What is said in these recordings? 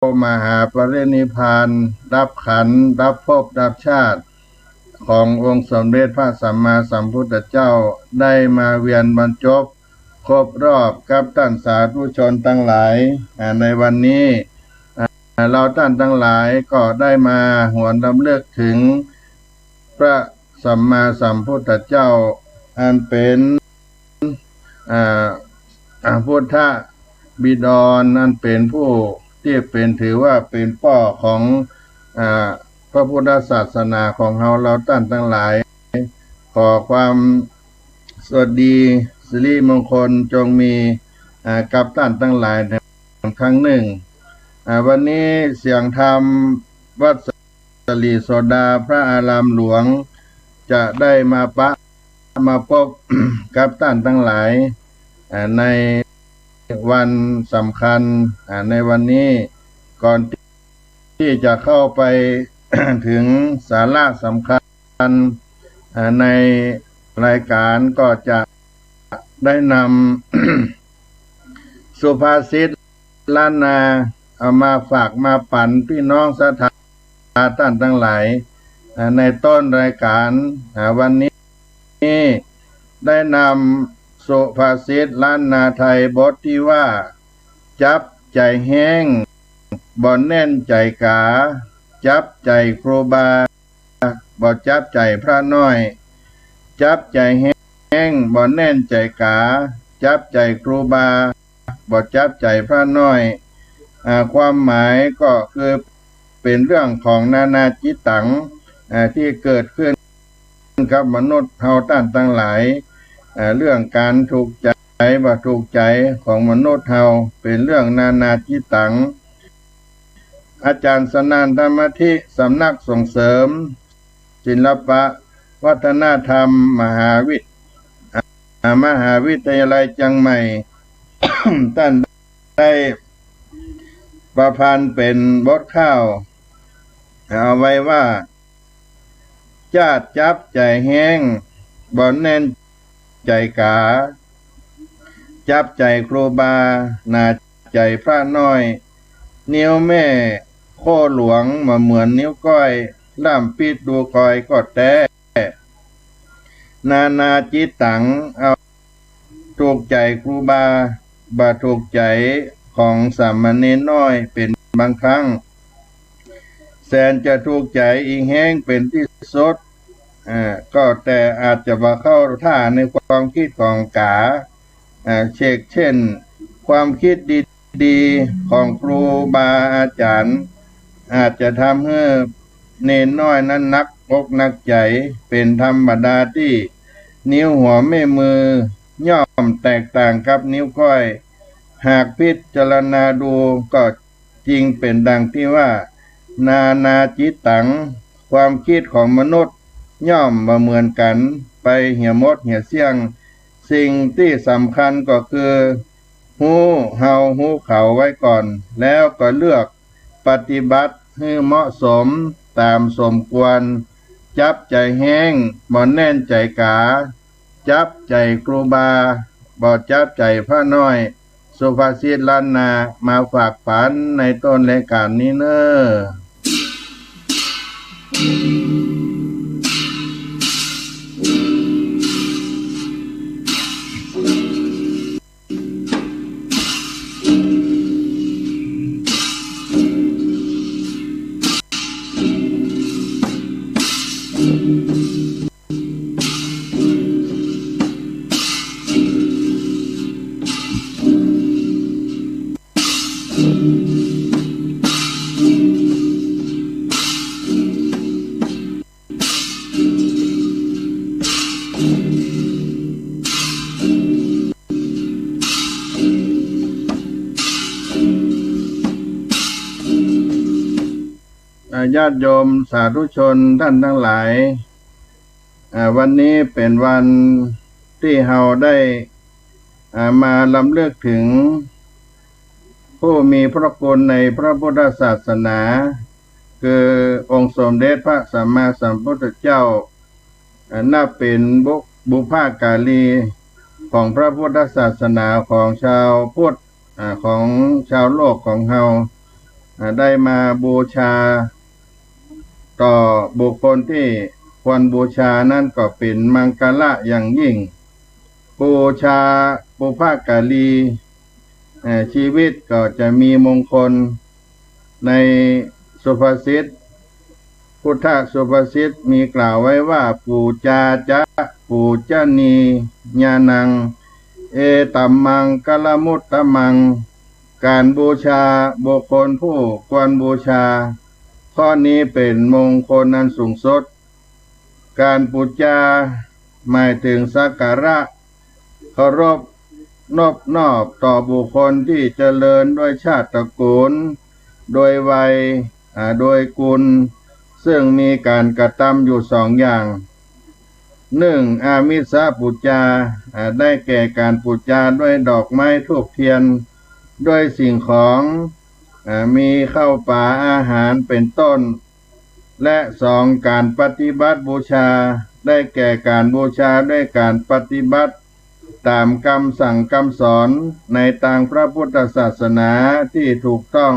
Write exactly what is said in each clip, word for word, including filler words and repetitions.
มหาปรินิพพาน ดับขันธ์ ดับภพ ดับชาติ ขององค์สมเด็จพระสัมมาสัมพุทธเจ้า ได้มาเวียนบรรจบครบรอบกับต้านสาธุชนตังหลาย อ่า ในวันนี้ อ่า เฮาต้านตังหลายก็ได้มาหวนรำลึกเถิงพระสัมมาสัมพุทธเจ้า อันเป๋น อ่า อ่า พุทธบิดร อันเป๋นผู้ตี้เป๋น ถือว่าเป๋นป้อของ อ่า พระพุทธศาสนาของเฮา เฮาต้านตังหลาย ขอความสวัสดีสิริมงคลจงมี อ่า กับต้านตังหลายอีกครั้งนึ่ง อ่า วันนี้เสียงธรรมวัดสะหลีโสดาพระอารามหลวง จะได้มาปะมาปบกับต้านตังหลาย อ่า ในวันสำคัญ อ่า ในวันนี้ ก่อนตี้จะเข้าไปเถิงสาระสำคัญ อ่า ในรายก๋านก็จะได้นำ สุภาษิตล้านนา เอามาฝากมาปั๋นปี้น้องศรัทธาต้านตังหลาย อ่า ในต้นรายก๋าน อ่า วันนี้ได้นำสุภาษิตล้านนาไทยบทตี้ว่า จั๊บใจ๋แฮ้ง บ่แน่นใจ๋ก๋า จั๊บใจ๋ครูบา บ่จั๊บใจ๋พระน้อย จั๊บใจ๋แฮ้ง บ่แน่นใจ๋ก๋า จั๊บใจ๋ครูบา บ่จั๊บใจ๋พระน้อย อ่า ความหมายก็คือเป๋นเรื่องของนานาจิตตัง อ่า ตี้เกิดขึ้นกับมนุษย์เฮาต้านตังหลาย อ่า เรื่องก๋านถูกใจ๋บ่ถูกใจ๋ของมนุษย์เฮา เป๋นเรื่องนานาจิตตัง อาจ๋ารย์สนั่น ธรรมธิ สำนักส่งเสริมศิลปะวัฒนธรรม มหาวิท- อ่า มหาวิทยาลัยเจียงใหม่ ต้านได้ประพันธ์เป๋นบทคร่าว เอาไว้ว่า จ๊าดจั๊บใจ๋แฮ้ง บ่แน่นใจ๋ก๋า จั๊บใจ๋ครูบา หนาใจ๋พระน้อย นิ้วแม่โค้หลวง บ่เหมือนนิ้วก้อย ล่ำปิ๊ดดูกอยก็แต๊ นานาจิตตัง เอา ถูกใจ๋ครูบา บ่ถูกใจ๋ของสามเณรน้อยเป๋นบางครั้ง แสนจะถูกใจ๋อิงแฮ้งเป๋นตี้สุด อ่า ก็แต่อาจจะบ่เข้าท่าในความกึ๊ดของก๋า อ่า เชกเช่น ความกึ๊ดดีๆ ของครูบาอาจ๋ารย์ อาจจะทำหื้อเณรน้อยนั้นหนักอกหนักใจ๋ เป๋นธรรมดาตี้ นิ้วหัวแม่มือย่อมแตกต่างกับนิ้วก้อย หากพิจารณาดูก็จริงเป๋นดังตี้ว่า นานาจิตตัง ความกึ๊ดของมนุษย์ย่อมบ่เหมือนกั๋นไปเหียหมดเหียเสี้ยง สิ่งตี้สำคัญก็คือ ฮู้เฮาฮู้เขาไว้ก่อน แล้วก็เลือกปฏิบัติหื้อเหมาะสมต๋ามสมควร จั๊บใจ๋แฮ้ง บ่แน่นใจ๋ก๋า จั๊บใจ๋ครูบา บ่จั๊บใจ๋พระน้อย สุภาษิตล้านนามาฝากปั๋นในต้นรายก๋านนี้เน่อ อ่า ญาติโยมสาธุชนต้านตังหลาย อ่า วันนี้เป๋นวันตี้เฮาได้ อ่า มารำลึกเถิงผู้มีพระคุณในพระพุทธศาสนา คือองค์สมเด็จพระสัมมาสัมพุทธเจ้า อ่า นับเป๋นบุ- บุพการีของพระพุทธศาสนาของชาวพุทธ อ่า ของชาวโลกของเฮา อ่า ได้มาบูชาต่อบุคคลตี้ควรบูชานั้นก็เป๋นมังคละอย่างยิ่ง บูชาปุพกาลี เอ่อ ชีวิตก็จะมีมงคล ในสุภาษิต พุทธสุภาษิตมีกล่าวไว้ว่า ปูจาจะ ปูจนียานัง เอตัมมังคลมุตตมัง การบูชาบุคคลผู้ควรบูชา ข้อนี้เป๋นมงคลอันสูงสุด การปูจาหมายถึงสักการะ เคารพนบนอบต่อบุคคลตี้เจริญด้วยชาติตระกูล โดยวัย อ่า โดยกุณ ซึ่งมีการกระตำอยู่สองอย่าง นึ่ง อามิสปูจา อ่า ได้แก่การปูจาด้วยดอกไม้ธูปเทียน ด้วยสิ่งของ อ่า มีข้าวป๋าอาหารเป๋นต้น และสอง การปฏิบัติบูชา ได้แก่การบูชาด้วยการปฏิบัติต๋ามกำสั่งกำสอนในตางพระพุทธศาสนาตี้ถูกต้อง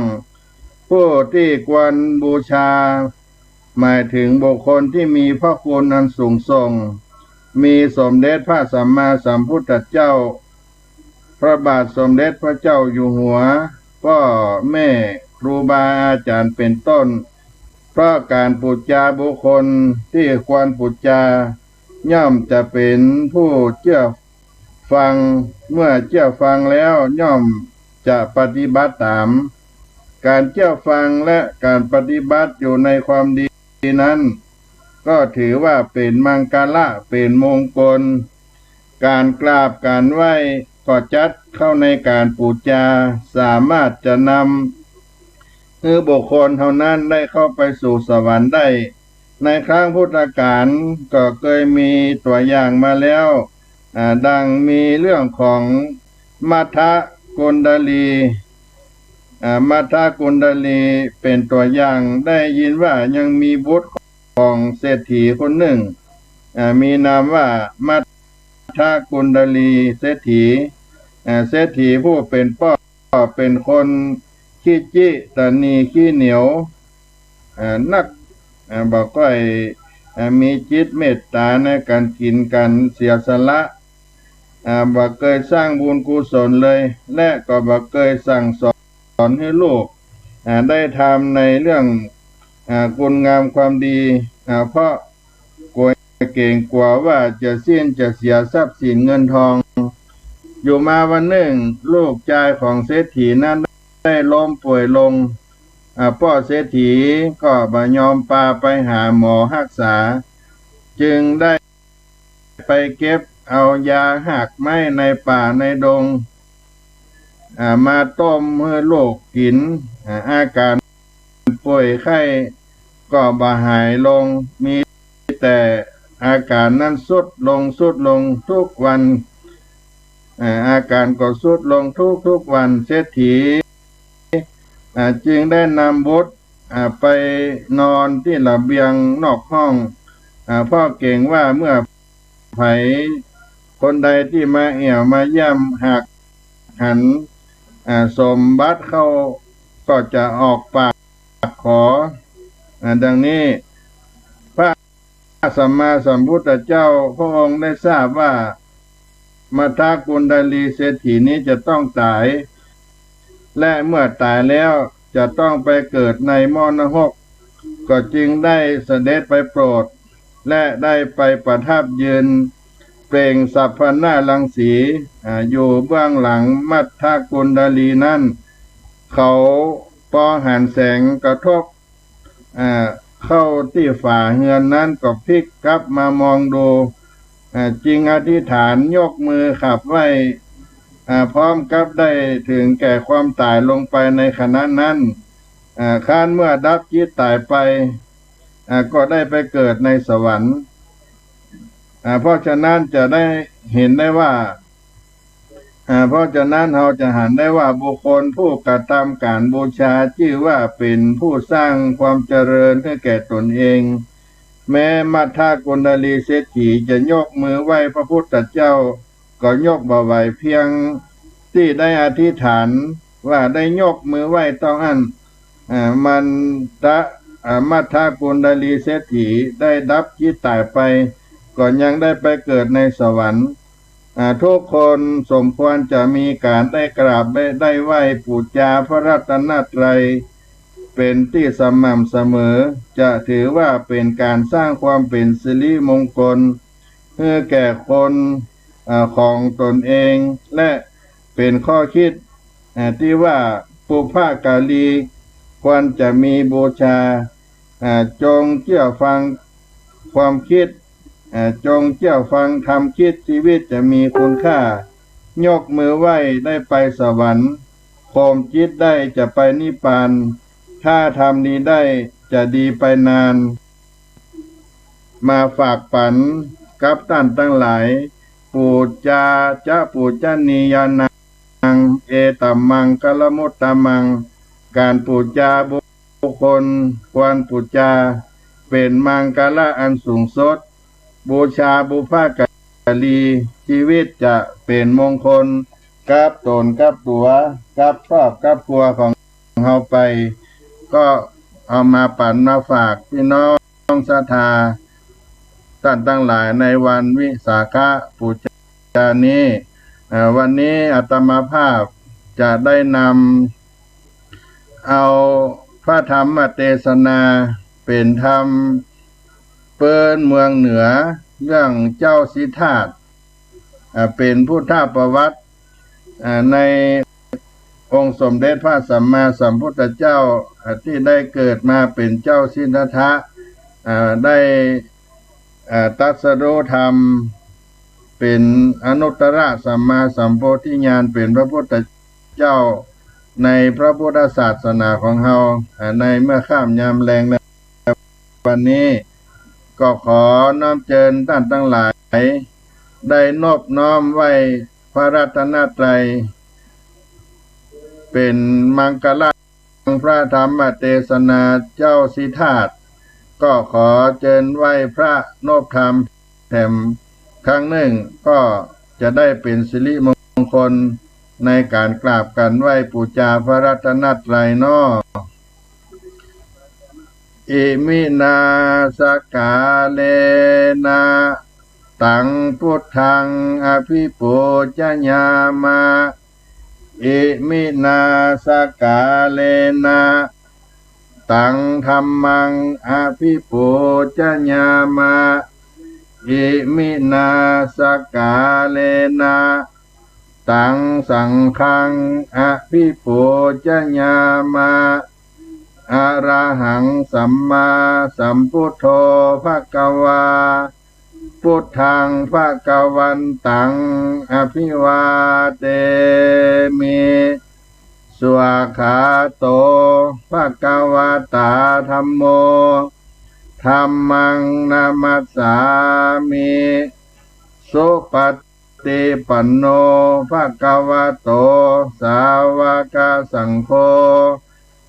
ผู้ตี้ควรบูชา หมายถึงบุคคลตี้มีพระคุณอันสูงส่ง มีสมเด็จพระสัมมาสัมพุทธเจ้า พระบาทสมเด็จพระเจ้าอยู่หัว ป้อแม่ ครูบาอาจ๋ารย์เป๋นต้น เพราะการปูจาบุคคลตี้ควรปูจา ย่อมจะเป๋นผู้เจื้อฟัง เมื่อเจื้อฟังแล้วย่อมจะปฏิบัติต๋าม การเจื้อฟังและการปฏิบัติอยู่ในความดีนั้น ก็ถือว่าเป๋นมังคละ เป๋นมงคล การกราบการไหว้ก็จัดเข้าในการปูจา สามารถจะนำหื้อบุคคลเหล่านั้นได้เข้าไปสู่สวรรค์ได้ ในครั้งพุทธกาลก็เกยมีตั๋วอย่างมาแล้ว อ่า ดังมีเรื่องของมัทธกุณฑลี อ่า มัทธกุณฑลีเป๋นตั๋วอย่าง ได้ยินว่ายังมีบุตรของเศรษฐีคนนึ่ง อ่า มีนามว่ามัทธกุณฑลีเศรษฐี อ่า เศรษฐีผู้เป๋นป้อเป๋นคนขี้จิตนีขี้เหนียว อ่า นัก อ่า บ่ก้อย อ่า มีจิตเมตต๋าในก๋านกิ๋นก๋านเสียสละ อ่า บ่เกยสร้างบุญกุศลเลย และก็บ่เกยสั่งสอนหื้อลูก อ่า ได้ทำในเรื่อง อ่า คุณงามความดี อ่า เพราะกลัวเก๋งกั๋วว่าจะสิ้นจะเสียทรัพย์สินเงินทอง อยู่มาวันนึ่ง ลูกจายของเศรษฐีนั้นได้ล้มป่วยลง อ่า ป้อเศรษฐีก็บ่ยอมปาไปหาหมอฮักษา จึงได้ไปเก็บเอายาหากไม้ในป่าในดง อ่า มาต้มหื้อลูกกิ๋น อ่า อาก๋านป่วยไข้ก็บ่หายลง มีแต่อาก๋านนั้นทรุดลงทรุดลงทุกวัน อ่า อาก๋านก็ทรุดลงทุกๆ วัน เศรษฐี อ่า จึงได้นำบุตร อ่า ไปนอนตี้ระเบียงนอกห้อง อ่า เพราะเก๋งว่าเมื่อใผคนใดตี้มาแอ่วมาเยี่ยมหากหัน อ่า สมบัติเข้าก็จะออกปากขอ อ่า ดังนี้ พระสัมมาสัมพุทธเจ้าพระองค์ได้ทราบว่า มัทธกุณฑลีเศรษฐีนี้จะต้องต๋าย และเมื่อต๋ายแล้วจะต้องไปเกิดในหม้อนรก ก็จึงได้เสด็จไปโปรด และได้ไปประทับยืนเปล่งสัพพนรังสี อ่า อยู่เบื้องหลังมัทธกุณฑลีนั้น เขาปอหันแสงกระทบ อ่า เข้าตี้ฝาเฮือนนั้นก็พลิกกลับมามองดู อ่า จึงอธิษฐานยกมือขับไหว้ อ่า พร้อมกับได้ถึงแก่ความต๋ายลงไปในขณะนั้น อ่า ครั้นเมื่อดับจิตต๋ายไป อ่า ก็ได้ไปเกิดในสวรรค์ อ่า เพราะฉะนั้นจะได้เห็นได้ว่า อ่า เพราะฉะนั้นเราจะหันได้ว่าบุคคลผู้กระทำการบูชาจื้อว่าเป๋นผู้สร้างความเจริญให้แก่ตนเอง แม้มัทธกุณฑลีเศรษฐีจะยกมือไหว้พระพุทธเจ้า ก็ยกบ่ไหว เพียงตี้ได้อธิษฐานว่าได้ยกมือไหว้เต้าอั้น อ่า มันตะ อ่า มัทธกุณฑลีเศรษฐีได้ดับจิตต๋ายไป ก็ยังได้ไปเกิดในสวรรค์ อ่า ทุกคนสมควรจะมีก๋านได้กราบได้ ได้ไหว้ปู๋จาพระรัตนตรัย เป๋นตี้สม่ำเสมอ จะถือว่าเป๋นก๋านสร้างความเป๋นสิริมงคลหื้อแก่คน อ่า ของตนเอง และเป๋นข้อคิด อ่า ตี้ว่าปุพกาลีควรจะมีบูชา อ่า จงเจื้อฟังความคิด อ่า จงเจื้อฟังธรรมคิด ชีวิตจะมีคุณค่า ยกมือไหว้ได้ไปสวรรค์ ข่มจิตได้จะไปนิพพาน ถ้าทำดีได้จะดีไปนาน มาฝากปั๋นกับต้านตังหลาย ปู๋จาจะปู๋จนียานัง เอตมมังคลมุตตมัง ก๋านปู๋จาบุคคลควรปู๋จา เป๋นมังคละอันสูงสุด บูชาบุพกาลี ชีวิตจะเป๋นมงคลกับต๋นกับตั๋ว กับครอบกับครัวของเฮาไป ก็เอามาปั๋นมาฝากปี้น้องศรัทธาต้านตังหลายในวันวิสาขบูชานี้ เอ่อ วันนี้อาตมาภาพจะได้นำเอาพระธรรมเตสนา เป๋นธรรมปื๊นเมืองเหนือ เรื่องเจ้าสิทธาช อ่า เป๋นพุทธประวัติ อ่า ในองค์สมเด็จพระสัมมาสัมพุทธเจ้า อ่า ตี้ได้เกิดมาเป๋นเจ้าสิทธัตถะ อ่า ได้ อ่า ตรัสรู้ธรรม เป๋นอนุตตรสัมมาสัมโพธิญาณ เป๋นพระพุทธเจ้าในพระพุทธศาสนาของเฮา อ่า ในเมื่อค่ำยามแลงในวันนี้ ก็ขอน้อมเจิญต้านตังหลาย ได้นบน้อมไหว้พระรัตนตรัย เป๋นมังคละ พระธรรมเตสนาเจ้าสิทธาช ก็ขอเจิญไหว้พระนบธรรมแถมครั้งนึ่ง ก็จะได้เป๋นสิริมงคลในก๋านกราบก๋านไหว้ปู๋จาพระรัตนตรัยเนาะ อิมินาสกาเลนะ ตังพุทธังอภิปูจยามะ อิมินาสกาเลนะ ตังธัมมังอภิปูจยามะ อิมินาสกาเลนะ ตังสังฆังอภิปูจยามะ อะระหังสัมมาสัมพุทโธภะคะวา พุทธังภะคะวันตังอภิวาเทมิ สวากขาโตภะคะวะตาธัมโม ธัมมังนะมัสสามิ สุปะ ฏิปันโนภะคะวะโต สาวกสังโฆ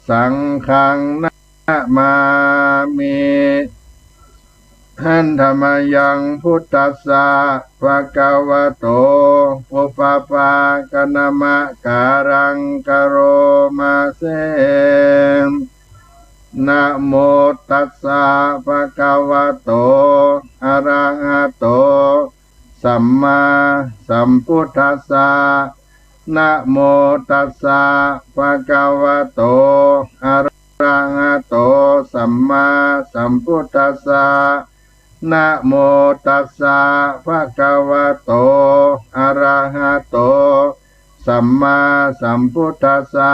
สังฆังนะมามิ หันธะมะยังพุทธัสสะภะคะวะโต ปุพพะกะนะมะกาลังกะโรมาเส นะโมตัสสะภะคะวะโต อะระหะโต สัมมาสัมพุทธัสสะ นะโมตัสสะภะคะวะโต อะระหะโต สัมมาสัมพุทธัสสะ นะโมตัสสะภะคะวะโต อะระหะโต สัมมาสัมพุทธัสสะ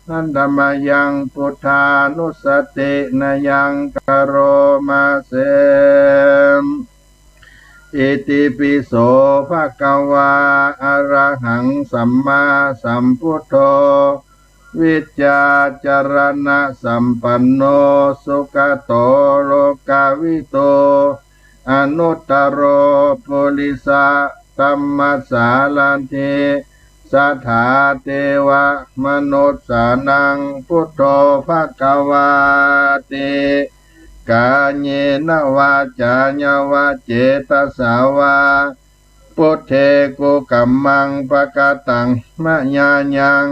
หันธะมะยังพุทธานุสสะตินะยังกะโรมาเส อิติปิโสภะคะวา อะระหังสัมมาสัมพุทโธ วิจจาจารณะสัมปันโน สุขะโตโลกาวิทู อนุตตะโร ปุริสะธัมมะสารัตถิ สะถาเตวะมนุสสานัง พุทโธภะคะวาติ กาเยนะวาจาญะวะเจตสาวา พุทเทกุกัมมังปะกะตังมะยายัง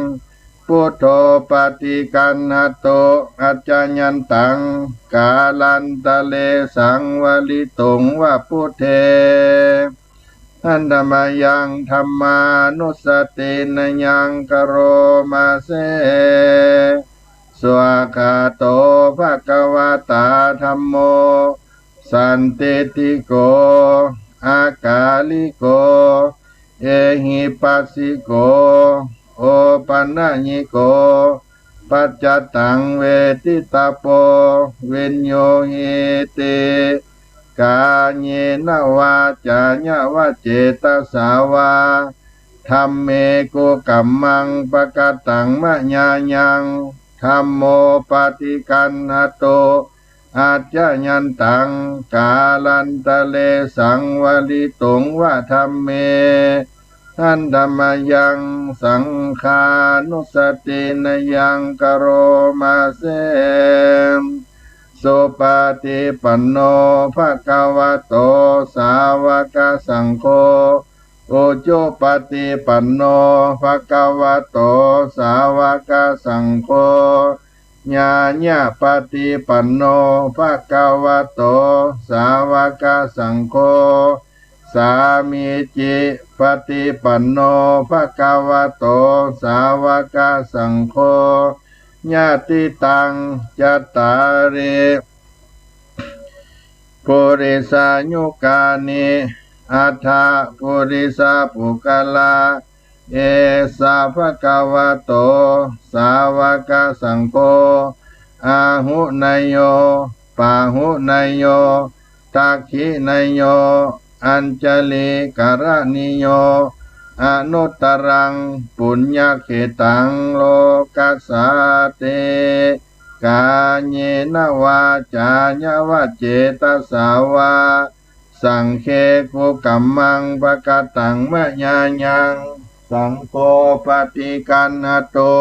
Buddho paṭiggaṇhatu accayantaṃ, kālantare saṃvarituṃ va buddhe. Handa mayaṃ dhammānussatinayaṃ karoma se. Svākkhāto bhagavatā dhammo, sandiṭṭhiko akāliko ehipassiko opanayiko paccattaṃ veditabbo viññūhīti. Kāyena vācāya va cetasā vā, dhamme kukammaṃ pakataṃ mayā yaṃ, dhammo paṭiggaṇhatu accayantaṃ, kālantare saṃvarituṃ va dhamme. Handa mayaṃ saṅghānussatinayaṃ karoma se. Supaṭipanno bhagavato sāvakasaṅgho, ujupaṭipanno bhagavato sāvakasaṅgho, ñāyapaṭipanno bhagavato sāvakasaṅgho, sāmīcipaṭipanno bhagavato sāvakasaṅgho, yadidaṃ cattāri purisayugāni aṭṭha purisapuggalā, esa bhagavato sāvakasaṅgho, āhuneyyo pāhuneyyo dakkhiṇeyyo añjalikaraṇīyo, anuttaraṃ puññakkhettaṃ lokassāti. Kāyena vācāya va cetasā vā, saṅghe kukammaṃ pakataṃ mayā yaṃ, saṅgho paṭiggaṇhatu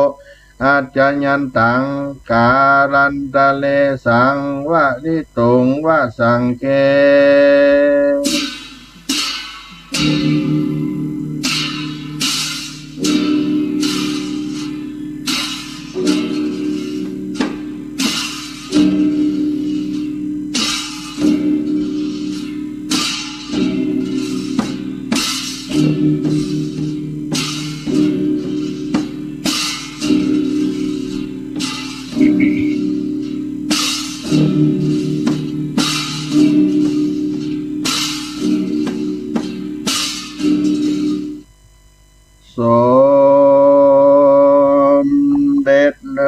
accayantaṃ, kālantare saṃvarituṃ va saṅghe. สมเด็จเล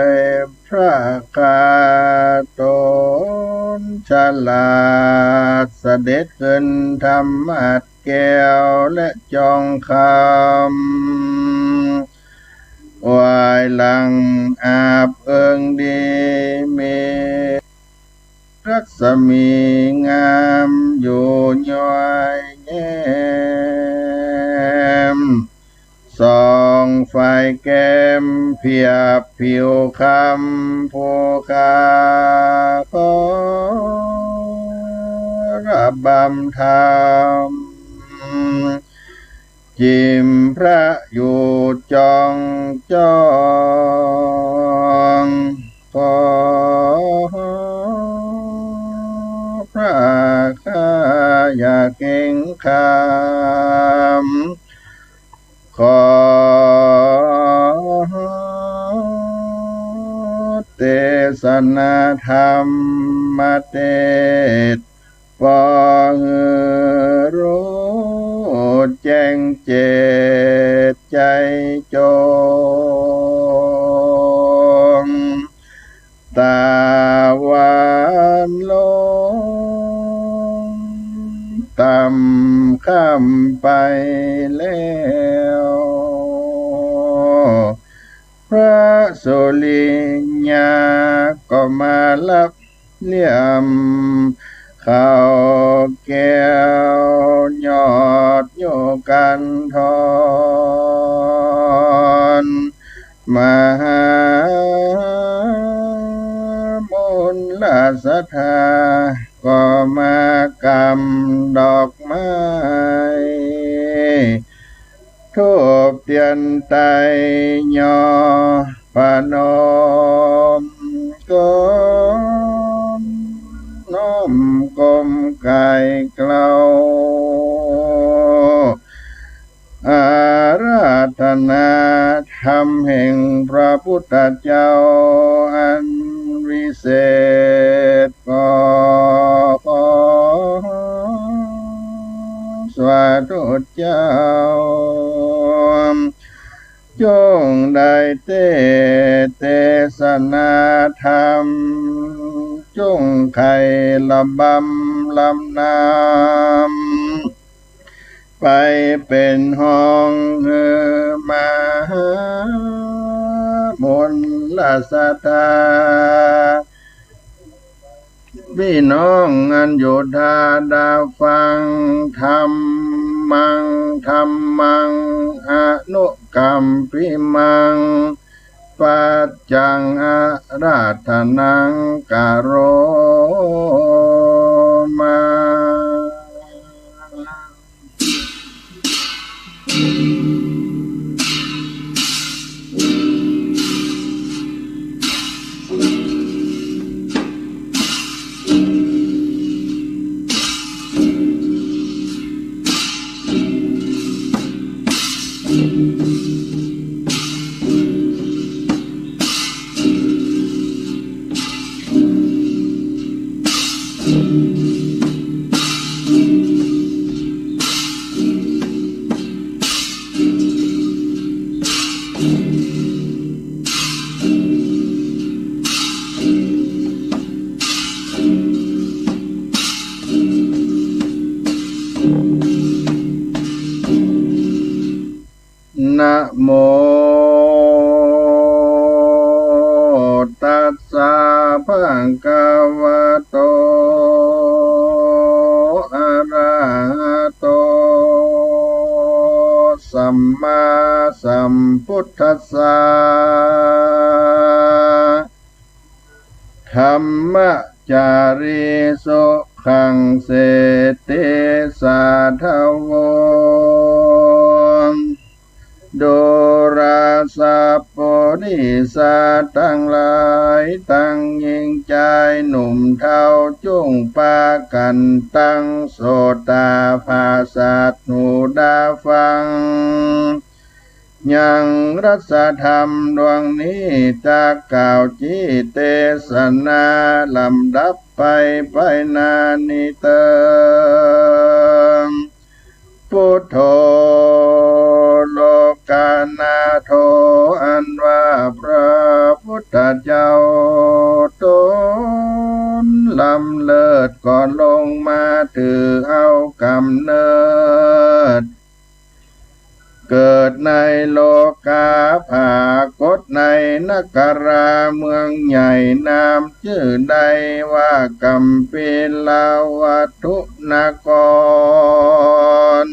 ยพระคาตนฉลาด เสด็จขึ้นธรรมอัสส แก้วและจองคำ ไหว้หลังอาบเอิงดี มีรัศมีงามอยู่ย้อยแย้ม ส่องไฟแก้มเพียบผิวคำ ผู้ข้าขอระบำธรรม จิ่มพระอยู่จ้องจ้อง ขอพระข้าอย่าเกรงขาม ขอเตสนาธรรมเตสน์ ปอหื้อฮู้แจ้งเจตใจ๋จง ต๋าวันลงต่ำค่ำไปแล้ว พระสุริยาก็มารับเหลี่ยม ข้าวแก้วยอดอยู่กันทอน มหามุลศรัทธาก็มากำดอกไม้ ธูปเตียนไตร ยอประนมก้ม น้อมก้มไก่เกลา อาราธนาธรรมแห่งพระพุทธเจ้าอันวิเศษ ก็ขอสาธุเจ้า จงได้เตสน์เตสนาธรรม จงไขระบำลำนำ ไปเป๋นฮ้องหื้อมหามลศรัทธา ปี้น้องอันอยู่ตาดาฟัง ธัมมัง ธัมมัง อนุกัมปิมัง ปัจจัง อาราธนัง กะโรมา นะโม ตัสสะ ภะคะวะโต อะระหะโต สัมมาสัมพุทธัสสะ ธัมมะจารีสุขัง เศรษฐีสาธโว ดูราสะปุริสะตังหลาย ตังญิงจายหนุ่มเฒ่า จุ่งปากั๋นตั้งโสตาผาสาดหูดาฟัง ยังรัสธรรมดวงนี้ จะกล่าวจี๊เตสนา ลำดับไปไปนานี้เติง พุทโธ โลกานาโถ อันว่าพระพุทธเจ้าต๋นลำเลิศก็ลงมาถือเอาก๋ำเนิด เกิดในโลกาผากฏในนคราเมืองใหญ่ นามจื้อได้ว่ากัมพีลวัตถุนคร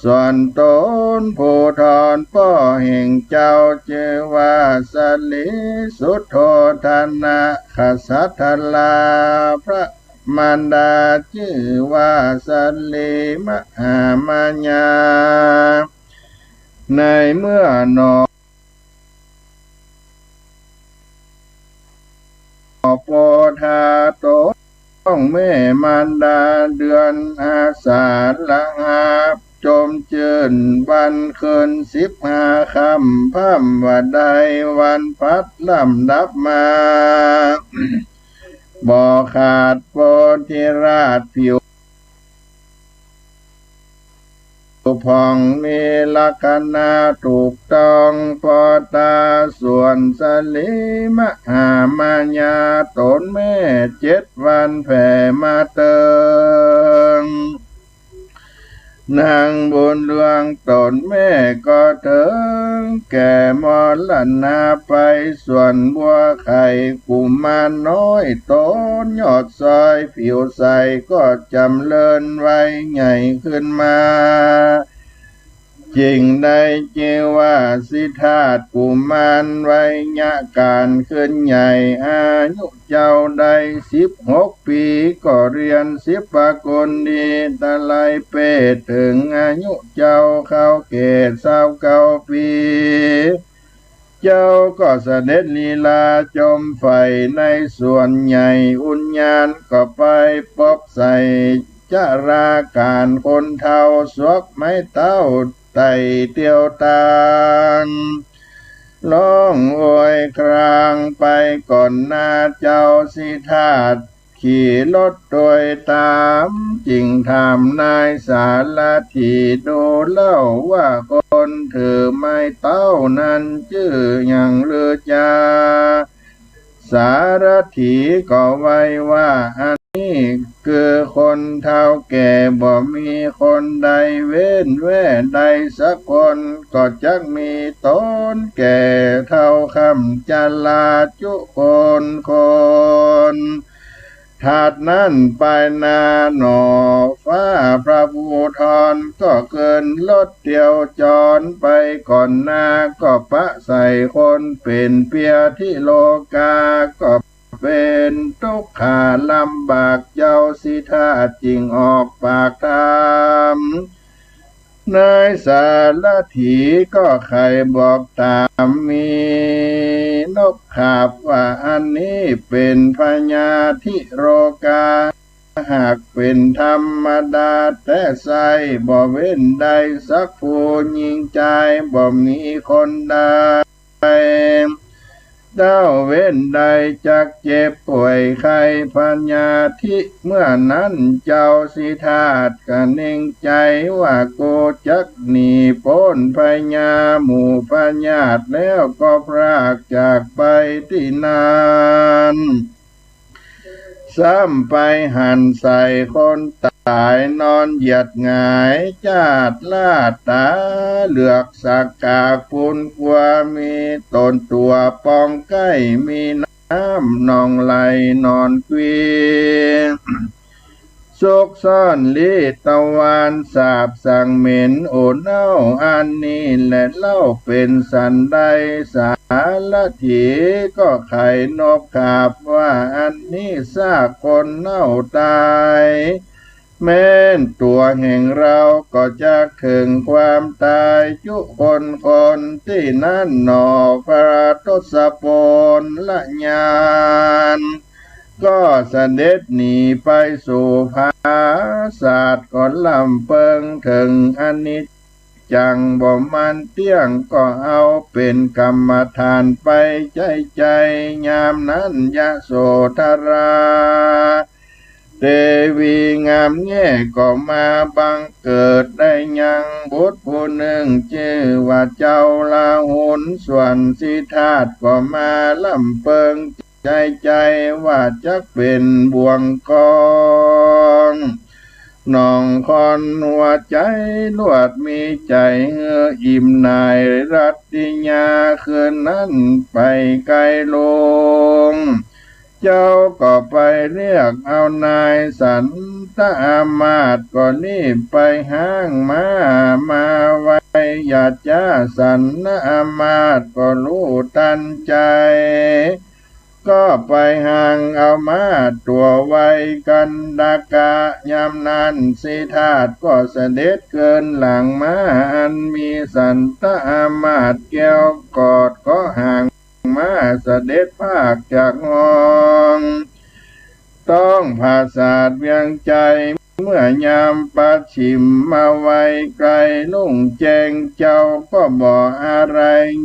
ส่วนต๋นผู้ถอนป้อแห่งเจ้าจื้อว่าสะหลีสุโธทนะ กษัตรา พระมารดาจื้อว่าสะหลีมหามายา ในเมื่อหนอ โปธาต๋น แม่มารดาเดือนอาสาฬหะ จมจื้นวันคืนสิบห้าค่ำ พร่ำว่าได้วันผัดลำดับมา บ่ขาดโพธิราชผิว ผ่องมีลักษณะถูกต้องปอตา ส่วนสะหลีมหามายาต๋นแม่เจ็ดวันแผ่มาเติง นางบุญเรืองต๋นแม่ก็เถิงแก่มรณะไป ส่วนบัวไข่กุมารน้อยต๋นยอดซอยผิวใสก็จ๋ำเริญวัยใหญ่ขึ้นมา จึ่งได้จื้อว่าสิทธัตถ์กุมาร วัยยะก๋านขึ้นใหญ่ อายุเจ้าได้สิบหกปี๋ ก็เฮียนสิบปะกลดี ตะไลเปตเถิงอายุเจ้าเข้าแก่ซาวเก้าปี๋ เจ้าก็เสด็จลีลาจมใฝ่ในสวนใหญ่ อุญญาณก็ไปปบใส่จราก๋านคนเฒ่า สวกไม้เต๊าไต่เตียวตาง ฮ้องโอยครางไปก่อนหน้าเจ้าสิทธัตถ์ ขี่รถตวยต๋าม จึ่งถามนายสารัตถีดูเล่าว่า คนถือไม้เต๊านั้นจื้อหยังหรือจา สารัตถีก็ไว้ว่า อันนี้คือคนเฒ่าแก่ บ่มีคนใดเว้นแว่ใดสักคน ก็จักมีต๋นแก่เฒ่าค่ำจราจุคนคน ถัดนั้นไปนาหนอ ฟ้าพระภูธรก็ขึ้นรถเตียวจรไปก่อนหน้า ก็ปะใส่คนเป๋นเปียธิโลกา ก็เป๋นตุ๊กขาลำบาก เจ้าสิทธัตถ์จึ่งออกปากถาม นายสารัตถีก็ใค่บอกต๋าม มีนกขาบว่า อันนี้เป๋นพยาธิโรคา หากเป๋นธรรมดาแต๊ไส้ บ่เว้นได้สักผู้ ญิงจายบ่มีคนใด เต้าเว้นได้จักเจ็บป่วยไข้พยาธิ เมื่อนั้นเจ้าสิทธัตถ์ก็เน่งใจ๋ว่า กูจักหนีป๊นพยาหมู่พยาธิ แล้วก็พรากจากไปตี้นั้น ซ้ำไปหันใส่คนต๋ายนอนเหยียดหงาย จาดลาดต๋าเหลือกสักกากปูนกัว มีต๋นตั๋วปองใก้ มีน้ำหนองไหลนอนกวี ซุกซ่อนลี้ตะวาน สาบสั่งเหม็นโอเน่า อันนี้แหละเล่าเป๋นสันใด สารัตถีก็ใค่นกขาบว่า อันนี้ซากคนเน่าต๋าย แม้นตั๋วแห่งเฮาก็จักเถิงความต๋ายจุคนคน ตี้นั้นหนอ พระทศพลละยาน ก็เสด็จหนีไปสู่ผาสาท ก็ร่ำเปิงเถิงอนิจจังบ่มันเตี้ยง ก็เอาเป๋นกรรมฐานไปใจ๊ใจ๋ ยามนั้นยโสธรา เตวีงามแย่ก็มาบังเกิดได้ยังบุตรผู้นึ่ง จื้อว่าเจ้าลาหุล ส่วนสิทธัตถ์ก็มาร่ำเปิงใจ๊ใจ๋ ว่าจักเป๋นบ่วงกอง หนองคอนหัวใจ๋ลวด มีใจ๋หื้ออิ่มหน่ายรัตติยา คืนนั้นไปไกลลง เจ้าก็ไปเรียกเอานายสันตะอามาตย์ ก็รีบไปฮ้างม้ามาไว ยาจาสันตะอามาตย์ก็ฮู้ตันใจ๋ ก็ไปฮ้างเอาม้าตั๋วไวกัณฑกะ ยามนั้นสิทธัตถ์ก็เสด็จเกินหลังม้า อันมีสันตะอามาตย์แก้วกอด ก็ฮ้าง ม้าเสด็จพากจากห้อง ต้องผาสาทเวียงใจ๋ เมื่อยามปัจฉิมมาวัยใก้รุ่งแจ้ง เจ้าก็บ่อะไร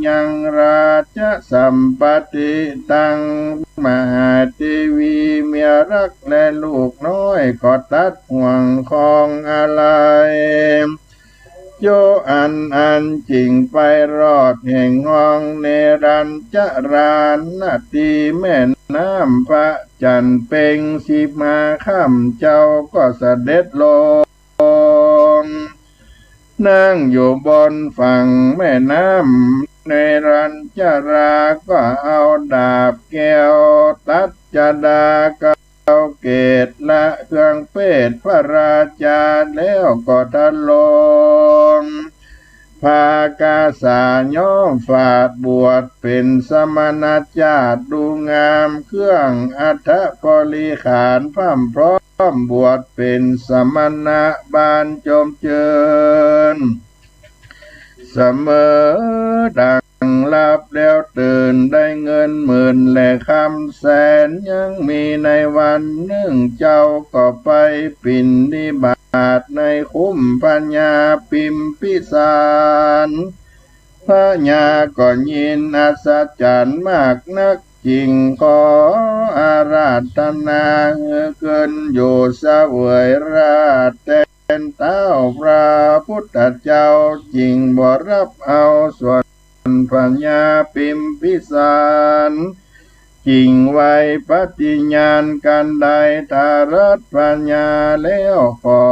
ยังราชสัมปัตติตัง มหาเตวีเมียรักและลูกน้อย ก็ตัดห่วงของอะไร จุอันอันจึ่งไปรอดแห่งห้องเนรัญจรานะ ตี้แม่น้ำพระจันทร์เพ็งสิบห้าค่ำ เจ้าก็เสด็จลง นั่งอยู่บนฝั่งแม่น้ำเนรัญจรา ก็เอาดาบแก้วตัดจดา เกาเกศและเครื่องเพศพระราชา แล้วก็ทรง พากาสาย่อมฝาดบวชเป๋นสมณเจ้า ดูงามเครื่องอัฐบริขาร พร่ำพร้อมบวชเป๋นสมณะบานจมจื้น เสมอดังหลับแล้วตื่น ได้เงินหมื่นและคำแสน ยังมีในวันนึ่ง เจ้าก็ไปบิณฑบาตในคุ้มพญาปิมพิสาร พญาก็ยินอัศจรรย์มากนัก จึงขออาราธนาหื้อขึ้นอยู่เสวยราชย์แตนเต๊าพระพุทธเจ้า จึงบ่ฮับเอาส่วนพญาปิมพิสาร จึงไหว้ปฏิญาณกันได้ ถ้ารัตพญาแล้ว ขอ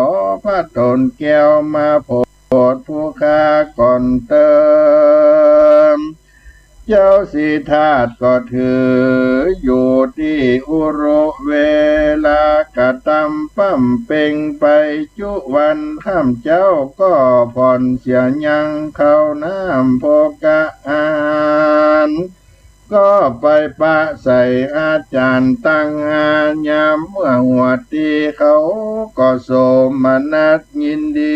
พระต๋นแก้วมาโผดผู้ข้าก่อนเติม เจ้าสิทธัตถ์ก็ถืออยู่ตี้อุรุเวลากะตำ บำเพ็งไปจุวัน ค่ำเจ๊าก็ผ่อนเสียยังข้าวน้ำโภคะอาหาร ก็ไปปะใส่อาจารย์ตังหาก ยามเมื่อหัวตี้เขาก็โสมนัสยินดี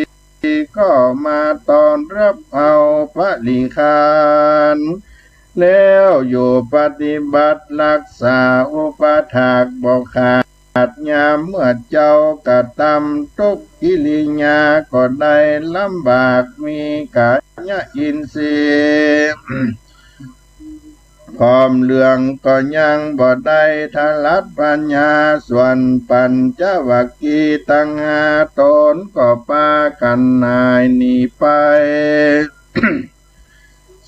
ก็มาต้อนฮับเอาบริขาร แล้วอยู่ปฏิบัติฮักษาอุปถากบ่ขาด ยามเมื่อเจ้ากะตำทุกกิริยา ก็ได้ลำบากมีกายะอินทรีย์ ผอมเหลืองก็ยังบ่ได้ ถ้ารัตพญา ส่วนปัญจวัคคีย์ตังห้าต๋นก็ปากั๋นหายหนีไป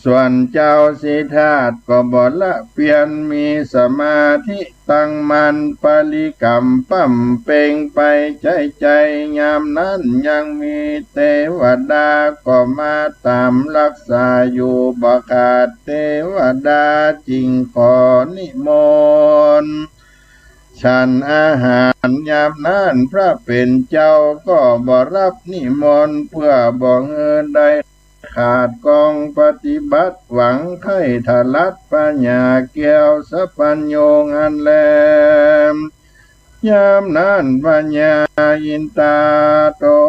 ส่วนเจ้าสิทธัตถ์ก็บ่ละเปียน มีสมาธิตั้งมั่น บริกรรมบำเพ็งไปใจ๋ใจ๋ ยามนั้นยังมีเตวดาก็มาตามฮักษาอยู่บ่ขาด เตวดาจึงขอนิมนต์ฉันอาหาร ยามนั้นพระเป๋นเจ้าก็บ่ฮับนิมนต์ เพื่อบ่หื้อได้ขาดกองปฏิบัติ หวังใค่ถ้ารัตพญาแก้วสัพพัญญูหั้นแล ยามนั้นพญาอินทาต๋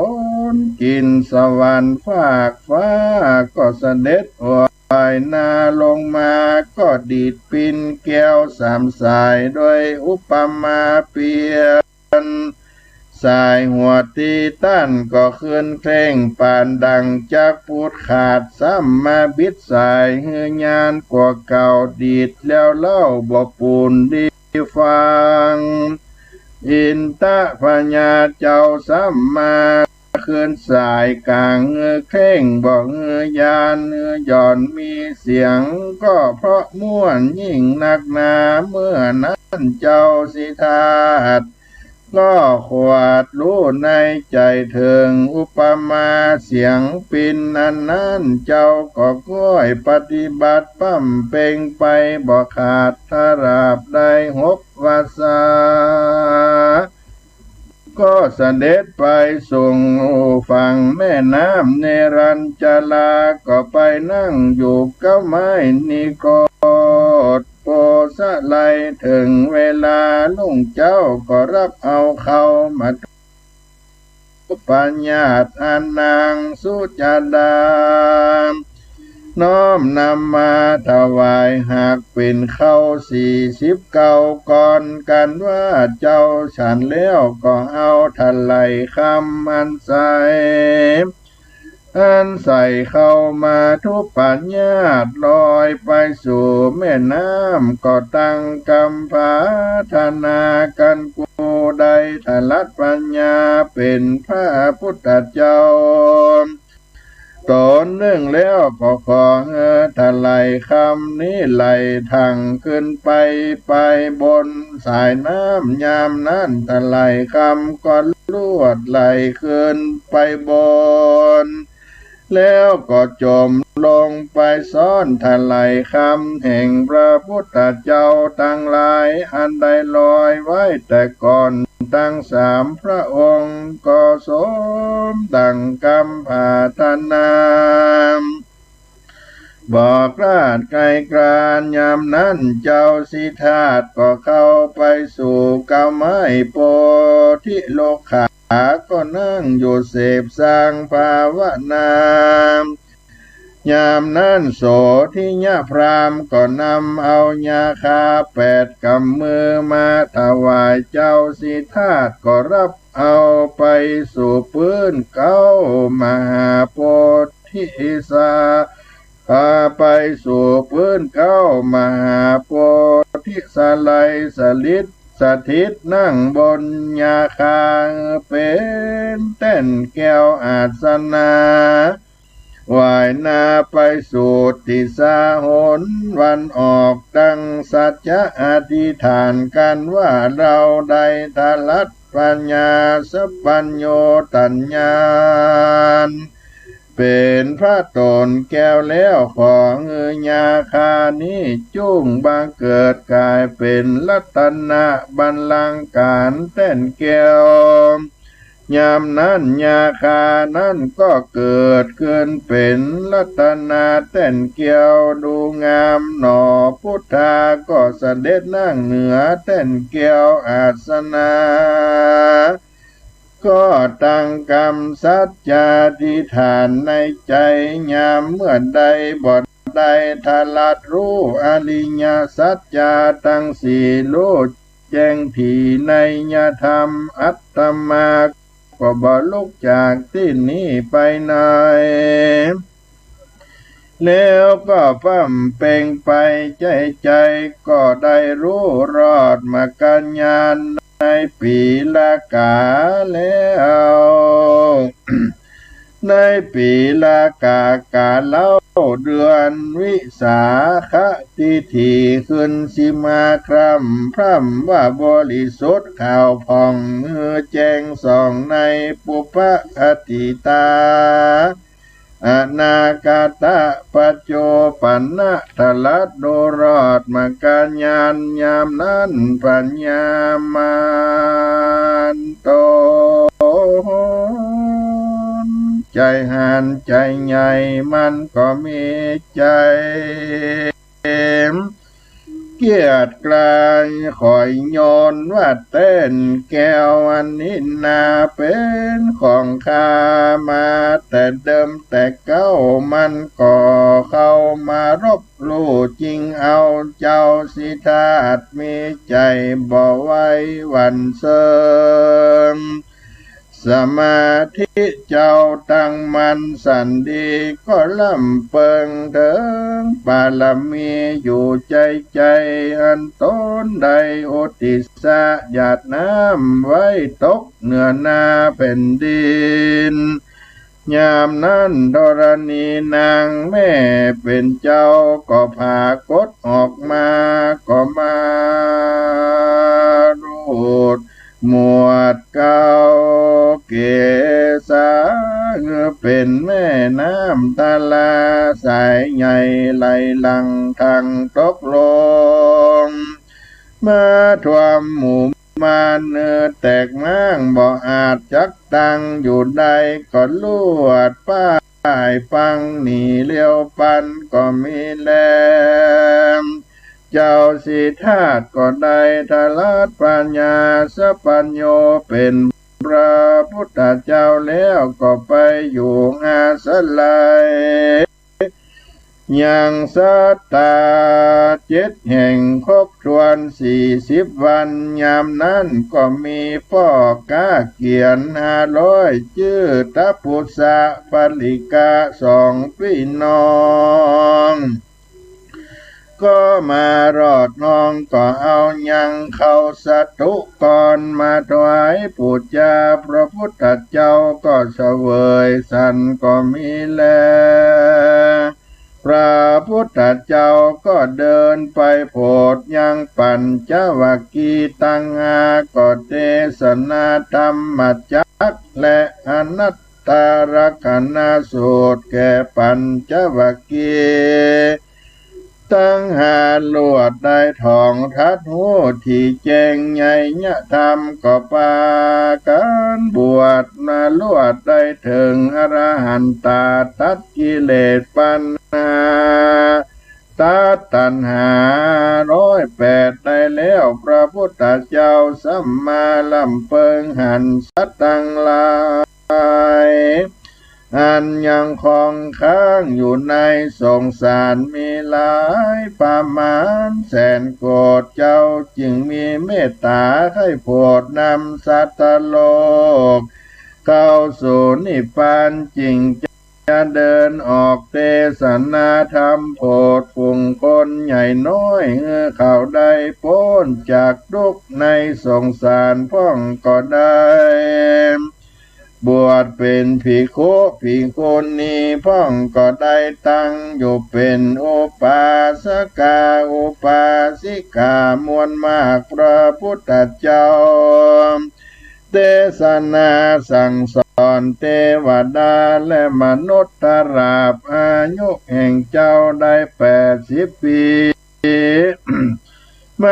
นกินสวรรค์ฟากฟ้า ก็เสด็จไหว้หน้าลงมา ก็ดีดปิ่นแก้วสามสาย โดยอุปมาเปรียบ สายหัวตี้ตันก็ขึ้นเคร่ง ปานดังจักปูดขาด ซ้ำมาบิดสายหื้อยานกว่าเก่า ดีดแล้วเล่าบ่ปูนดีฟัง อินทพญาเจ้าซ้ำมา คืนสายก๋างหื้อเคร่ง บ่หื้อยานหื้อหย่อนมีเสียง ก็เพราะม่วนยิ่งนักหนา เมื่อนั้นเจ้าสิทธัตถ์ก็ขวาดฮู้ในใจ๋เถิง อุปมาเสียงปิ่นอันนั้น เจ้าก็ค่อยปฏิบัติบำเพ็งไปบ่ขาด ตราบได้หกวรรษา ก็เสด็จไปสู่ฝั่งแม่น้ำเนรัญจารา ก็ไปนั่งอยู่เก๊าไม้นิโคตโปสะไล เถิงเวลารุ่งเจ๊าก็ฮับเอาข้าวมา พญาติอันนางสุจาดา น้อมนำมาถวาย หากเป๋นข้าวสี่สิบเก้าก้อน กันว่าเจ้าฉันแล้วก็เอาถะไหล่คำอันใส อันใส่ข้าวมาทุปญาติ ลอยไปสู่แม่น้ำ ก็ตั้งกำปรารถนากั๋น กูใดถ้ารัตพญาเป๋นพระพุทธเจ้าต๋นนึ่งแล้ว ก็ขอหื้อถะไหล่คำนี้ไหลถั่งขึ้นไป ไปบนสายน้ำ ยามนั้นถะไหล่คำก็ลวดไหลขึ้นไปบน แล้วก็จมลงไปซ้อนถะไหล่คำแห่งพระพุทธเจ้าตังหลาย อันได้ลอยไว้แต่ก่อน ตังสามพระองค์ก็สมดั่งกำปรารถนา บอกราชไกลกราน ยามนั้นเจ้าสิทธัตถ์ก็เข้าไปสู่เก๊าไม้โพธิโลขะ ก็นั่งอยู่เสพสร้างภาวนา ยามนั้นโสธิยพราหมณ์ก็นำเอายาคาแปดกำมือมาถวายเจ้าสิทธัตถ์ ก็รับเอาไปสู่ปื๊นเก๊ามหาโพธิสา อ่า ไปสู่ปื๊นเก๊ามหาโพธิสาลัยสลิด สถิตนั่งบนยาคา เป๋นแต้นแก้วอาสนะ หว่ายหน้าไปสู่ทิศหนวันออก ตั้งสัจจะอธิษฐานกั๋นว่า เราได้ทรัตถปัญญาสัพพัญญูตญาณ เป๋นพระต๋นแก้วแล้ว ขอหื้อยาคานี้จุ่งบังเกิดก๋ายเป๋นรัตนบัลลังก์แต้นแก้ว ยามนั้นยาคานั้นก็เกิดขึ้นเป๋นรัตนแต้นแก้ว ดูงามหนอ พุทธาก็เสด็จนั่งเหนือแต้นแก้วอาสนะ ก็ตั้งกำสัจจาธิษฐานในใจ๋ ยามเมื่อใดบ่ได้ทรัตถ์ฮู้อริยสัจจะตังสี่ ฮู้แจ้งถี่ในยธรรม อาตมาก็บ่ลุกจากตี้นี้ไปไหน แล้วก็บำเพ็งไปใจ๋ใจ๋ ก็ได้ฮู้รอดมรรคญาณในปี๋ละกาแล้ว ในปี๋ละกา กาเล้าเดือนวิสาขะทิฏฐิ ขึ้นสิบห้าค่ำ พร่ำว่าบริสุทธิ์ขาวผ่อง แจ้งส่องในปุพพะอตีตา อนาคตะ ปัจจุปันนะ ทรัตถ์ฮู้รอดมรรคญาณ ยามนั้นปัญญามารต๋น ใจ๋หันใจ๋ใหญ่ มันก็มีใจ๋ เกียรติไกรขอยย้อนว่าแต้นแก้วอันนี้นาเป๋นของข้ามาแต่เดิมแต่เก๊า มันก็เข้ามารบลู่ จึงเอาเจ้าสิทธัตถ์มีใจ๋บ่ไว้หวั่นเซิง สมาธิเจ้าตั้งมั่นสันดี ก็ร่ำเปิงเถิงบารมีอยู่ใจ๋ใจ๋ อันต๋นได้อุทิศหยาดน้ำไว้ตกเหนือหน้าแผ่นดิน ยามนั้นธรณีนางแม่เป๋นเจ้าก็ผากฏออกมา ก็มารูด หมวดเก๊าเกศา เป๋นแม่น้ำทาราสายใหญ่ไหลหลั่งทางตกลง มาท่วมหมู่มาร แตกม้างบ่อาจจักตั้งอยู่ได้ ก็ลวดป้ายปังหนีเลี้ยวปันก็มีแล เจ้าสิทธัตถ์ก็ได้ทรัตถ์ปัญญาสัพพัญญูเป๋นพระพุทธเจ้าแล้ว ก็ไปอยู่หาสาลัย ยังสัตตาเจ็ดแห่งครบถ้วนสี่สิบวัน ยามนั้นก็มีป้อก๊าเกียนห้าร้อย จื้อตะปุสสะปริกะสองปี้น้อง ก็มารอดน้อง ก็เอายังเข้าสาธุกรมาถวายปู๋จาพระพุทธเจ้า ก็เสวยสันก็มีแล พระพุทธเจ้าก็เดินไปโผดยังปัญจวัคคีย์ตังห้า ก็เตสนาธรรมจักรและอนัตตลักษณสูตรแก่ปัญจวัคคีย์ ตังหาลวดได้ถ่องทัดฮู้ ตี้แจ้งไตรยธรรมก็ปากั๋นบวช มาลวดได้เถิงอรหันตา ตัดกิเลสปัญหา ตัดตัณหาร้อยแปดได้แล้ว พระพุทธเจ้าสัมมาลำเปิงหันสัตว์ตังหลาย อันยังคงค้างอยู่ในสงสารมีหลายประมาณแสนโกฏ เจ้าจึงมีเมตต๋าใค่โผดนำสัตว์โลกเข้าสู่นิพพาน จึงจะเดินออกเตสนาธรรมโผดฝูงคนใหญ่น้อย หื้อเขาได้ป๊นจากตุ๊กข์ในสงสารพ่องก็ได้ บวชเป๋นภิกขุภิกขุณีพ่องก็ได้ ตั้งอยู่เป๋นอุปาสกาอุปาสิกา มวลมากพระพุทธเจ้า เตสนาสั่งสอนเตวดาและมนุษย์ ตราบอายุแห่งเจ้าได้แปดสิบปี๋ ม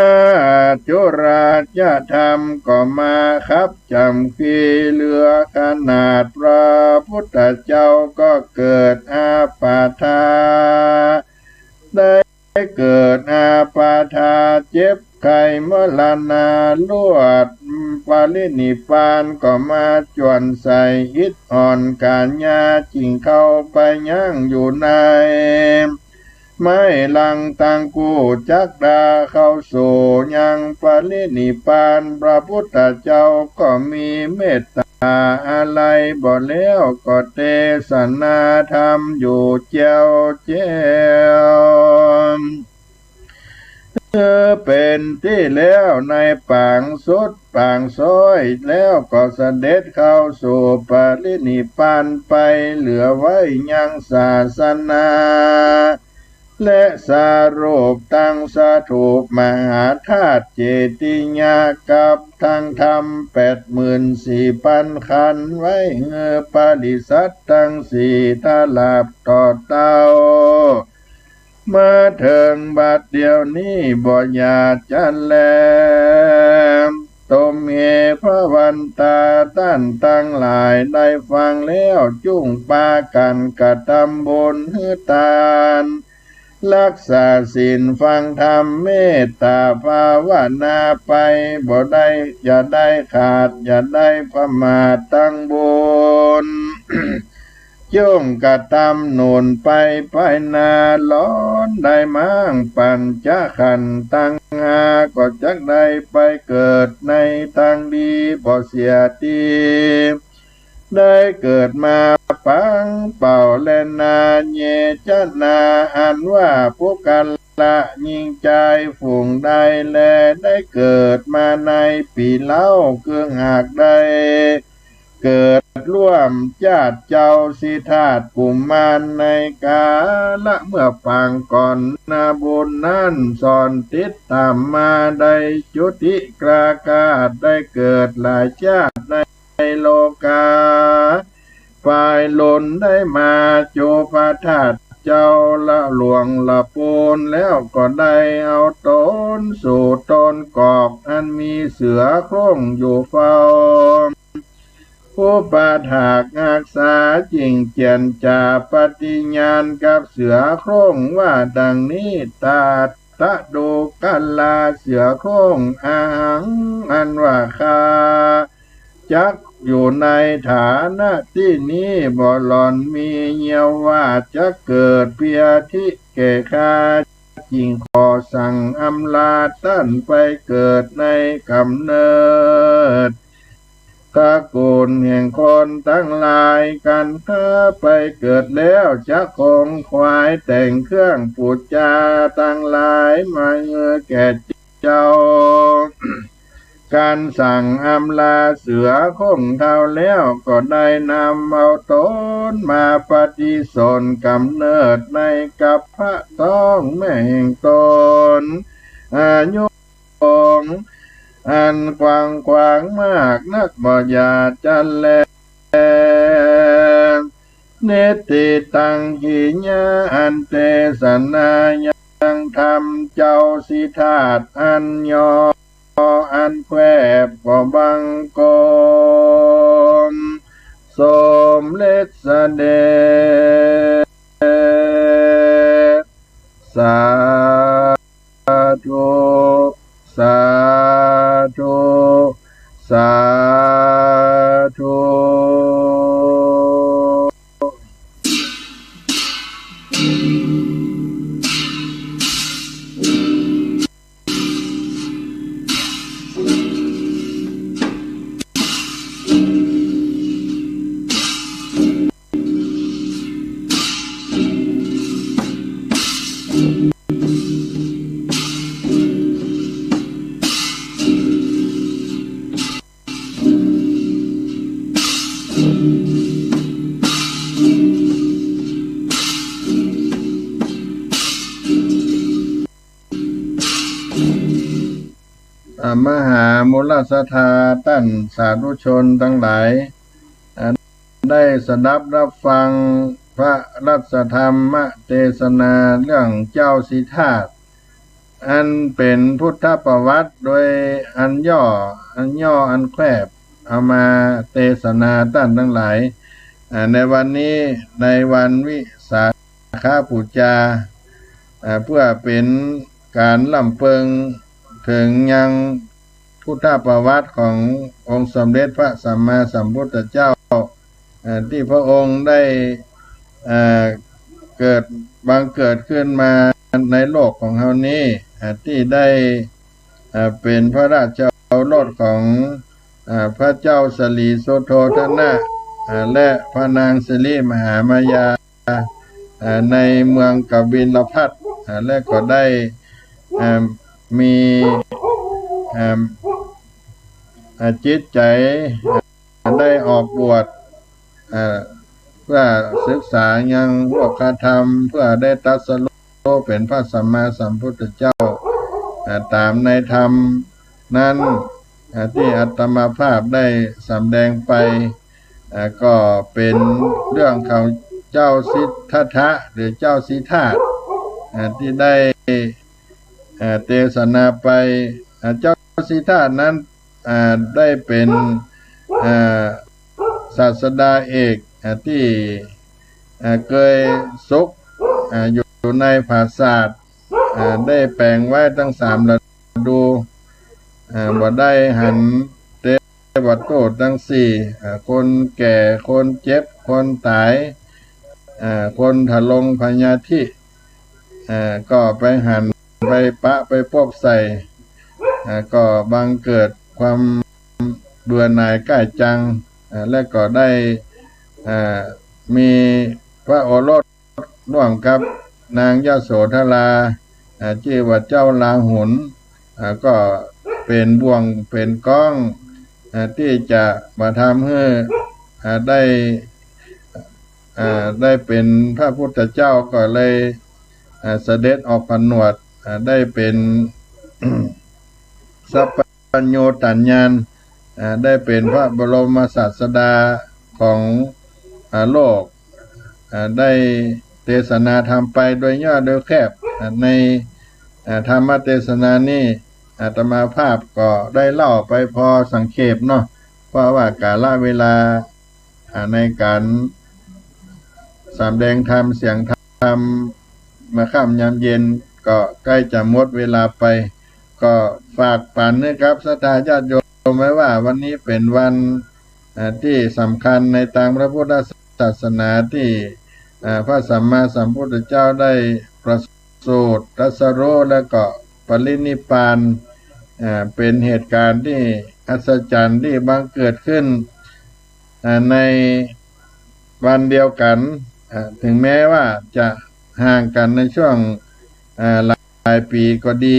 หาจุราชธรรมก็มาคับจ๋ำกีเหลือขนาด พระพุทธเจ้าก็เกิดอาปาธา ได้เกิดอาปาธาเจ็บไข้มรณา ลวดปรินิพพานก็มาจวนใส่ อิดอ่อนก๋านยาจึงเข้าไปยังอยู่ใน ไม้ลังตังกู้จักดาเข้าสู่ยังปรินิพพาน พระพุทธเจ้าก็มีเมตต๋าอาลัยบ่แล้ว ก็เตสนาธรรมอยู่แจ้วแจ้ว เป๋นตี้แล้วในปางสุดปางซ้อย แล้วก็เสด็จเข้าสู่ปรินิพพานไป เหลือไว้ยังศาสนา และสารูปตังสถูปมหาธาตุเจติยากับตังธรรมแปดหมื่นสี่ปันขันไว้ หื้อปริษัทตังสี่ตราบต่อเต้า มาเถิงบัดเดี๋ยวนี้บ่หยาดจันแล ตุมเห ภวันตา ต้านตังหลายได้ฟังแล้ว จุ่งปากั๋นกระตำบุญหื้อตาน ฮักษาศีลฟังธรรมเมตต๋าภาวนาไป บ่ได้อย่าได้ขาดอย่าได้ประมาทตังบุญ จุ่งกระตำหนุนไปไปนา ล้วนได้ม้างปัญจขันธ์ตังห้า ก็จักได้ไปเกิดในตังดีบ่เสียตี้ ได้เกิดมาปังเป่าแลนา เยจะนา อันว่าปุคคละหญิงจายฝูงใดแล ได้เกิดมาในปี๋เล่า เกื้องหากได้ เกิดร่วมจาติเจ้าสิทธัตถ์กุมารในกาละเมื่อปางก่อน นาบุญนั้นสอนติดต๋ามมา ได้จุติกรากาส ได้เกิดหลายจาติในโลกา ฝ่ายหลุนได้มาจุพธาตุเจ้าละหลวงละปูน แล้วก็ได้เอาต๋นสู่ต้นกอก อันมีเสือโคร่งอยู่เฝ้า ผู้ปาถากฮักษา จึ่งเจียรจาปฏิญาณกับเสือโคร่งว่าดังนี้ ตถาคตดูกราเสือโคร่ง อหัง อันว่าข้าจักอยู่ในฐานะตี้นี้บ่ หล่อนมีเยียะว่าจักเกิดเพียงตี้แก่ข้า จึ่งขอสั่งอำลาต้านไปเกิดในก๋ำเนิด ตระกูลแห่งคนตังหลาย กันถ้าไปเกิดแล้วจักคงขวายแต่งเครื่องปู๋จาตังหลายมาหื้อแก่เจ้า กันสั่งอำลาเสือโคร่งเฒ่าแล้ว ก็ได้นำเอาต๋นมาปฏิสนธิก๋ำเนิดในกระเพาะต๊องแม่แห่งต๋น อายุ องค์อันกว้างขวางมากนักบ่อย่าจันแล นิทธิตัง กิริยาอันเตสนายัง ธรรมเจ้าสิทธาธอันย่ออันแคบก็บังคมสมเร็จเสด็จ สาธุ สาธุ สาธุ อ่า มหามูลศรัทธาต้านสาธุชนตังหลาย อ่า ได้สดับรับฟังพระรัตนธรรมเตสนาเรื่องเจ้าสิทธาธ อันเป๋นพุทธประวัติโดยอันย่อ อันย่ออันแคบ เอามาเตสนาต้านตังหลาย อ่า ในวันนี้ ในวันวิสาขบูชา อ่า เปื้อเป๋นก๋านรำเปิงเถิงยังพุทธประวัติขององค์สมเด็จพระสัมมาสัมพุทธเจ้า อ่า ตี้พระองค์ได้ อ่า เกิด บังเกิดขึ้นมาในโลกของเฮานี้ อ่า ตี้ได้ อ่า เป๋นพระราชโอรสของ อ่า พระเจ้าสลีสุโธทนะ อ่า และพระนางสิริมหามายา อ่า ในเมืองกบิลพัสดุ์ อ่า และก็ได้ อ่า มี อ่า อ่า จิตใจ๋ อ่า ได้ออกบวช อ่า เปื้อศึกษายังโลกธรรม เปื้อได้ตรัสรู้เป๋นพระสัมมาสัมพุทธเจ้า อ่า ต๋ามในธรรมนั้น อ่า ตี้อาตมาภาพได้สำแดงไป อ่า ก็เป๋นเรื่องของเจ้าสิทธัตถะ หรือเจ้าสิทธาธ อ่า ตี้ได้ อ่า เตสนาไป อ่า เจ้าสิทธาธนั้น อ่า ได้เป๋น อ่า ศาสดาเอก อ่า ตี้ อ่า เกยสุข อ่า อยู่ในผาสาท อ่า ได้แป๋งไว้ตึงสามฤดู อ่า บ่ได้หันเตวทูตตึงสี่ อ่า คนแก่ คนเจ็บ คนต๋าย อ่า คนทรงพยาธิ อ่า ก็ไปหัน ไปปะไปปบใส่ อ่า ก็บังเกิดความเบื่อหน่ายใก้จัง อ่า และก็ได้ อ่า มีพระโอรสร่วมกับนางยโสธรา อ่า จื้อว่าเจ้าลาหุล อ่า ก็เป๋นบ่วงเป๋นก้อง อ่า ตี้จะมาทำหื้อ อ่า ได้ อ่า ได้เป๋นพระพุทธเจ้า ก็เลย อ่า เสด็จออกผนวด อ่า ได้เป๋น สัพพัญญูตญาณ อ่า ได้เป๋นพระบรมศาสดาของ อ่า โลก อ่า ได้เตสนาธรรมไปโดยย่อโดยแคบ อ่า ใน อ่า ธรรมเตสนานี้ อาตมาภาพก็ได้เล่าไปพอสังเขปเนาะ เพราะว่ากาลเวลา อ่า ในก๋านสำแดงธรรม เสียงธรรม เมื่อค่ำยามเย็นก็ใก้จะหมดเวลาไป ก็ฝากปั๋นหื้อกับศรัทธาญาติโยมไว้ว่า วันนี้เป๋นวัน อ่า ตี้สำคัญในตางพระพุทธศาสนา ตี้ อ่า พระสัมมาสัมพุทธเจ้าได้ประสูติตรัสรู้ และก็ปรินิพพาน อ่า เป๋นเหตุก๋ารณ์ตี้อัศจรรย์ตี้บังเกิดขึ้น อ่า ในวันเดียวกั๋น อ่า ถึงแม้ว่าจะห่างกั๋นในช่วง อ่า หลายปี๋ก็ดี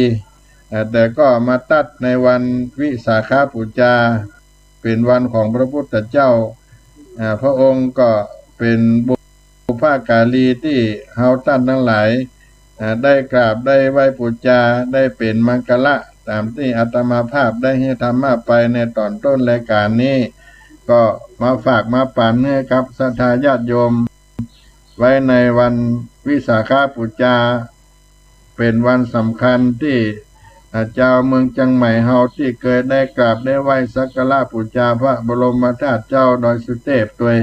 อ่า แต่ก็มาตัดในวันวิสาขบูชา เป๋นวันของพระพุทธเจ้า อ่า พระองค์ก็เป๋นบุพการีตี้เฮาต้านตังหลาย อ่า ได้กราบได้ไหว้บูชา ได้เป๋นมังคละ ต๋ามตี้อาตมาภาพได้หื้อธรรมะไปในต๋อนต้นรายก๋านนี้ ก็มาฝากมาปั๋นหื้อกับศรัทธาญาติโยม ไว้ในวันวิสาขบูชา เป๋นวันสำคัญตี้ อ่า จาวเมืองเจียงใหม่เฮาตี้เกยได้กราบได้ไหว้สักการะปู๋จาพระบรมธาตุเจ้าดอยสุเตพตวย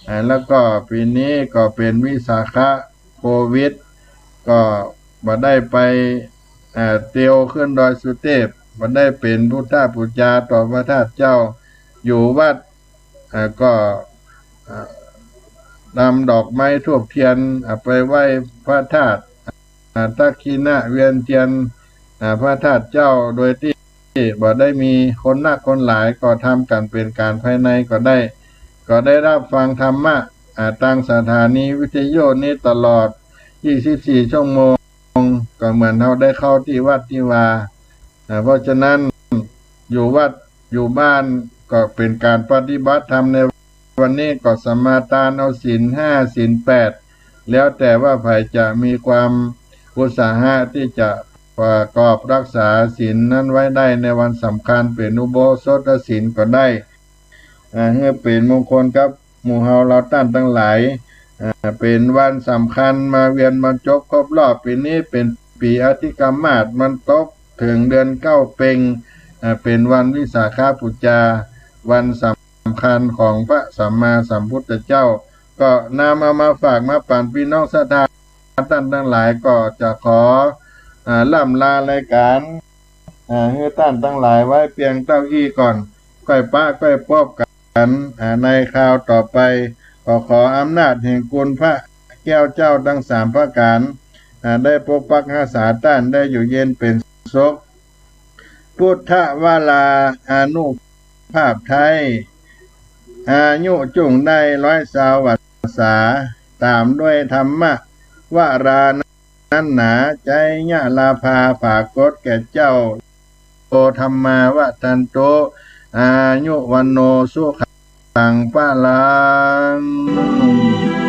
อ่า แล้วก็ปี๋นี้ก็เป๋นวิสาขะโควิด ก็บ่ได้ไป อ่า เตียวขึ้นดอยสุเตพ บ่ได้เป๋นพุทธปู๋จาต่อพระธาตุเจ้า อยู่วัด อ่า ก็ อ่า นำดอกไม้ธูปเตียน อ่า ไปไหว้พระธาตุ อ่า ทักขิณะเวียนเตียน อ่า พระธาตุเจ้า โดยตี้บ่ได้มีคนนักคนหลาย ก็ทำกั๋นเป๋นก๋านภายในก็ได้ ก็ได้ฮับฟังธรรมะ อ่า ตางสถานีวิทยุนี้ตลอด ยี่สิบสี่ ชั่วโมง ก็เหมือนเฮาได้เข้าตี้วัดตี้วา อ่า เพราะฉะนั้นอยู่วัดอยู่บ้านก็เป๋นก๋านปฏิบัติธรรมในวันนี้ ก็สมาทานเอาศีลห้าศีลแปด แล้วแต่ว่าใผจะมีความอุตสาหะตี้จะประกอบรักษาศีลนั้นไว้ได้ในวันสำคัญ เป๋นอุโบสถศีลก็ได้ อ่า หื้อเป๋นมงคลกับหมู่เฮาเหล่าต้านตังหลาย อ่า เป๋นวันสำคัญมาเวียนบรรจบครบรอบ ปี๋นี้เป๋นปี๋อธิกมาส มันตกเถิงเดือนเก้าเป็ง อ่า เป๋นวันวิสาขบูชา วันสำคัญของพระสัมมาสัมพุทธเจ้า ก็นำเอามาฝากมาปั๋นปี้น้องศรัทธาต้านตังหลาย ก็จะขอ อ่า ล่ำลารายก๋าน อ่า หื้อต้านตังหลายไว้เปียงเต้าอี้ก่อน ก้อยปะก้อยปบกั๋น อ่า ในคราวต่อไป ก็ขออำนาจแห่งคุณพระแก้วเจ้าตังสามประก๋าน อ่า ได้ปกปักฮักษาต้าน ได้อยู่เย็นเป๋นสุข พุทธวราอานุภาพไท้ อายุจุ่งได้ร้อยซาวพรรษา ต๋ามด้วยธรรมวรานั้นหนา ไชยะลาภาปรากฏแก่เจ้า โยธัมมาวัฑฒันตุ อายุวัณโณสุขังพลัง